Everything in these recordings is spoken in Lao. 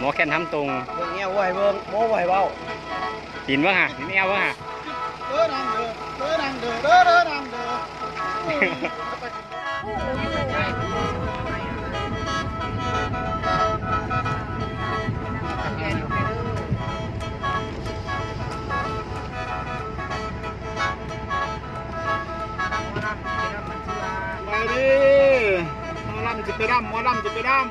ໝໍແຂ້ນຫຳຕົງ ເບິ່ງແອວບໍ່ໃຫ້ເບິ່ງ ໝໍບໍ່ໃຫ້ເວົ້າ ຕີນເບິ່ງຫາ ຕີນແອວເບິ່ງຫາ ເດີນາງເດີ ເດີນາງເດີ ເດີ ເດີນາງເດີ. ສະບາຍດີ ໝໍລຳຊິໄປລຳ ໝໍລຳຊິໄປລຳ.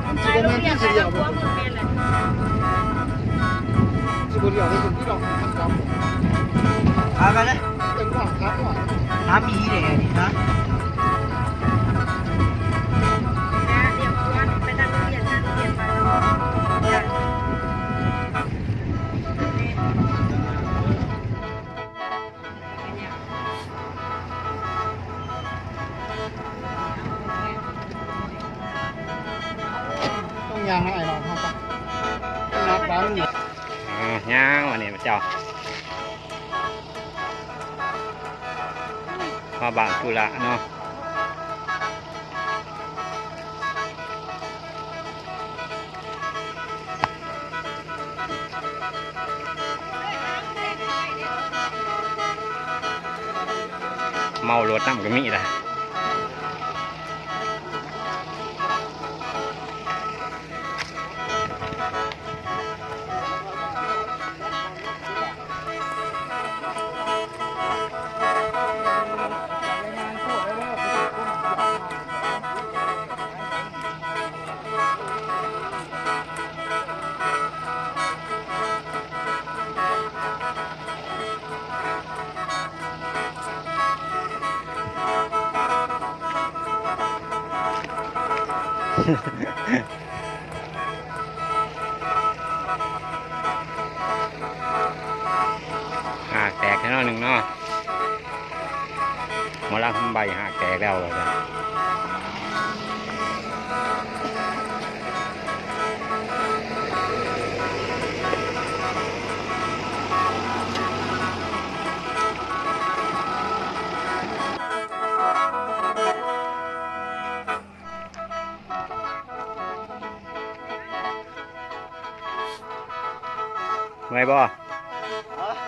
ມັນຊິບໍ່ແມ່ນຄືຊິດຽວບໍ່ ຊິບໍ່ດຽວໄດ້ເປັນທີ່ດອກ ຖາມມາເລີຍ ເປັນດອກ ຖາມວ່າ ຖາມອີ່ຫຼີເດ້ນີ້ນະ. ຕ້ອງຍ່າງໃຫ້ອ້າຍນ້ອງເຮົາປະ ຕ້ອງນັບບາງນີ້ ອ່າ ຍ່າງ ອັນນີ້ເຈົ້າ ມາບ້ານທຸລະເນາະ. ເມົາລົດນຳກໍມີລະ. ຫາກແຕກແນ່ນອນໜຶ່ງເນາະ ໝໍລຳໃບຫາກແຕກແລ້ວວ່າຊັ້ນ. ເມື່ອຍບໍ່? ຮະ?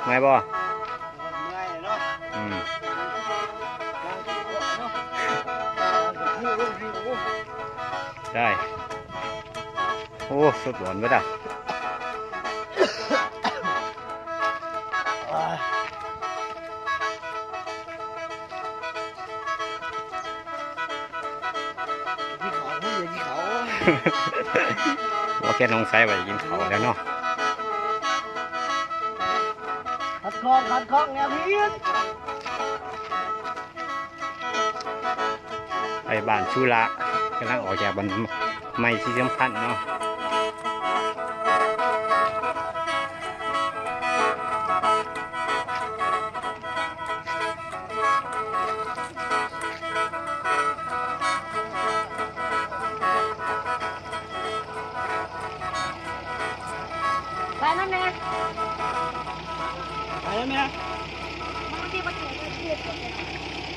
ເມື່ອຍບໍ່? ເມື່ອຍເນາະ. ອືມ ໄດ້. ໂອ້ ສຸດຫຼອນເບິດອະ. ກິນເຂົ້າ ເອີ ກິນເຂົ້າ ບໍ່ແຄ່ນ້ອງໄຊວ່າຈະກິນເຂົ້າແລ້ວເນາະ. ຂັດຂ້ອງ ຂັດຂ້ອງແນວຜິດ. ໄປບ້ານຊູລະ ກຳລັງອອກຈາກບ້ານໃໝ່ສີສຳພັນເນາະ. ໄປນຳແດ່ ໄປນຳແດ່. ມັນຊິບໍ່ຖືກ ມັນຊິບໍ່ຖືກ.